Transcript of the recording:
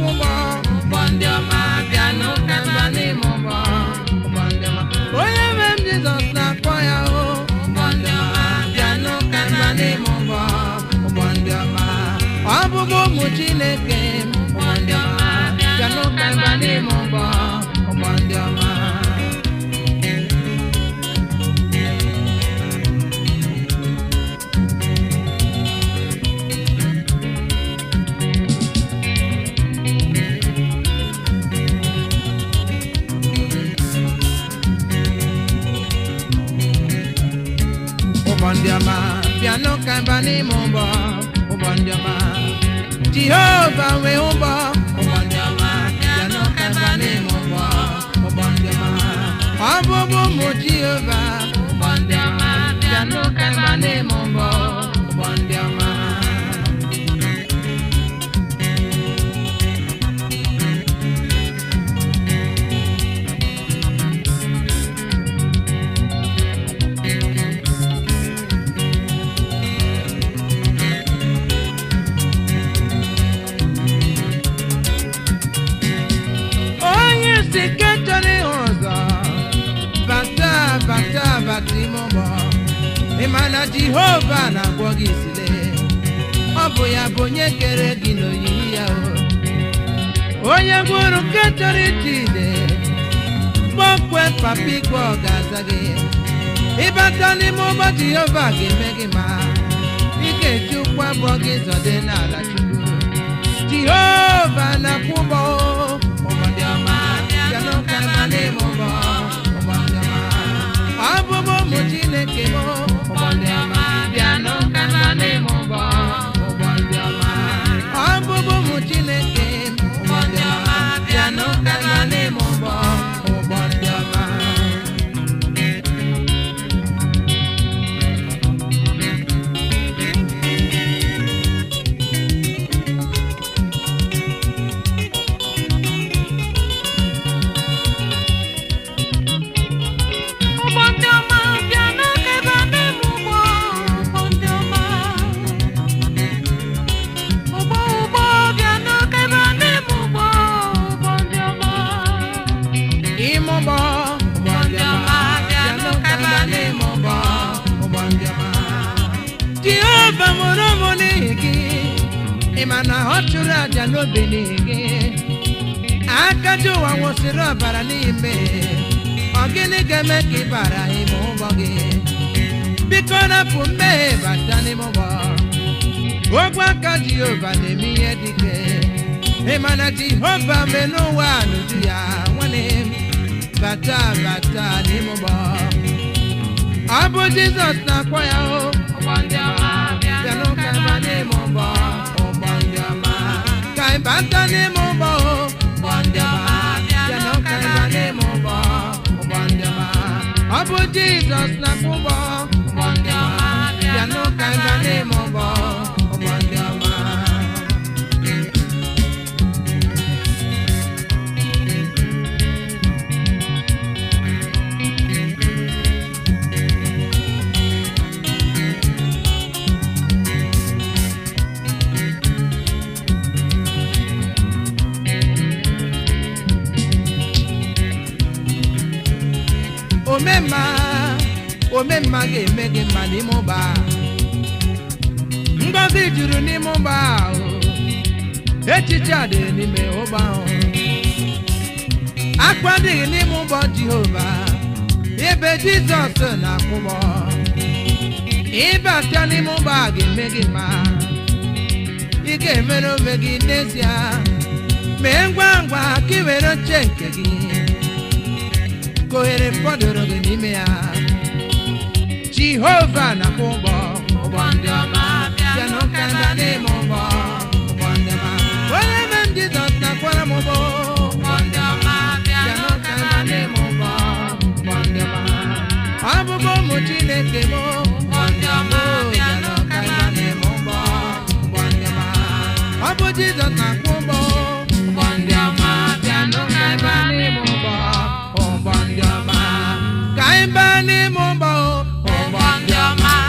na-akwụ ụgbọ. Ụgbọ ndị ọma bịanụ ka anyị baa n'ime ụgbọ. Ụgbọ ndị ọma. Onye nwe m Jizọs na-akpọ ya o. Ụgbọ ndị ọma bịanụ ka anyị baa n'ime ụgbọ. Ụgbọ ndị ọma. Ọ bụghị ụmụ Chineke. Ụgbọ ndị ọma bịanụ ka anyị baa n'ime ụgbọ. Ụgbọ ndị ọma. Ụgbọ ndị ọma bịanụ ka anyị baa n'ime ụgbọ. Ụgbọ ndị ọma. Jehova nwe ụgbọ. Ụgbọ ndị ọma bịanụ ka anyị baa n'ime ụgbọ. Ụgbọ ndị ọma. Ọ bụbụ ụmụ Jehova. Ụgbọ ndị ọma bịanụ ka anyị baa n'ime ụgbọ. Ụgbọ ndị ọma. Onye si ke chọrọ ịhụ ụzọ, bata bata bata ime ụgbọ. Ị ma na Jehova na-agwọ gị isile. Ọ bụ ya bụ onye kere gị n'oyiyi ya o. Onye gwuru nke chọrọ iti ide, kpọkwe papa ikwe ọ ga-aza gị. Ịbata n'ime ụgbọ Jehova ga-eme gị ma ị ga-eji ụkwụ abụọ gị zọde n'ala Chukwu. Jehova na-akwụ ụgbọ. Ụgbọ ndị ọma bịanụ ka anyị baa n'ime ụgbọ. Ụgbọ ndị ọma. Ọ bụbụ ụmụ Chineke m. Ụgbọ ndị ọma bịanụ ka anyị baa n'ime ụgbọ. Ụgbọ ndị ọma. Ọ bụbụ ụmụ Chineke m. Ụgbọ ndị ọma bịanụ ka anyị baa n'ime ụgbọ. Ụgbọ ndị ọma. Ụgbọ ndị ọma bịanụ ka anyị baa n'ime ụgbọ. Ụgbọ ndị ọma. Ụgbọ ụgbọ bịanụ ka anyị baa n'ime ụgbọ. Ụgbọ ndị ọma. Ime ụgbọ. Ụgbọ ndị ọma bịanụ ka anyị baa n'ime ụgbọ. Ụgbọ ndị ọma. Jehova mụrụ ụmụ n'ihi gị. Ị ma na ọ chụrụ àjà n'obi n'ihi gị. Aka ji ụwa nwụsịrị ọbara n'ime. Ọ gịnị ga-eme ka ị bara ime ụgbọ gị? Biko napụ mmehie bata n'ime ụgbọ. Ogwe aka Jehova na-eme ihe dike. Ị ma na Jehova mee n'ụwa a n'uju ya nwanne m. Bata bata n'ime ụgbọ. Ọ bụ Jizọs na-akpọ ya o. Ụgbọ ndị ọma bịanụ ka anyị baa n'ime ụgbọ. Ụgbọ ndị ọma. Ka anyị bata n'ime ụgbọ o. Ụgbọ ndị ọma bịanụ ka anyị baa n'ime ụgbọ. Ụgbọ ndị ọma. Ọ bụ Jizọs na-akwụ ụgbọ. Ụgbọ ndị ọma bịanụ ka anyị baa n'ime ụgbọ. Ụgbọ ndị ọma. Omemma, omemma ga-eme gị mma n'ime ụgbọ a. Ngọzi juru n'ime ụgbọ ahụ. Echiche adịghị n'ime ụgbọ ahụ. Akwa adịghị n'ime ụgbọ Jehova. Ebe Jizọs na-akwụ ụgbọ. Ịbata n'ime ụgbọ a ga-eme gị mma. Ị ga-emere onwe gị n'ezie. Mee ngwa ngwa ka ị were oche nke gị. Ka ohere fọdụrụ gị n'ime ya. Jehova na-akwụ ụgbọ. Ụgbọ ndị ọma bịanụ ka anyị baa n'ime ụgbọ. Ụgbọ ndị ọma. Onye nwe m Jizọs na-akwara m ụgbọ. Ụgbọ ndị ọma bịanụ ka anyị baa n'ime ụgbọ. Ụgbọ ndị ọma. Ọ bụbụ ụmụ Chineke m. Ụgbọ ndị ọma bịanụ ka anyị baa n'ime ụgbọ. Ụgbọ ndị ọma. Ọ bụ Jizọs na-akwụ ụgbọ. Ụgbọ ndị ọma bịanụ ka anyị baa n'ime ụgbọ. Ụgbọ ndị ọma. Ka anyị baa n'ime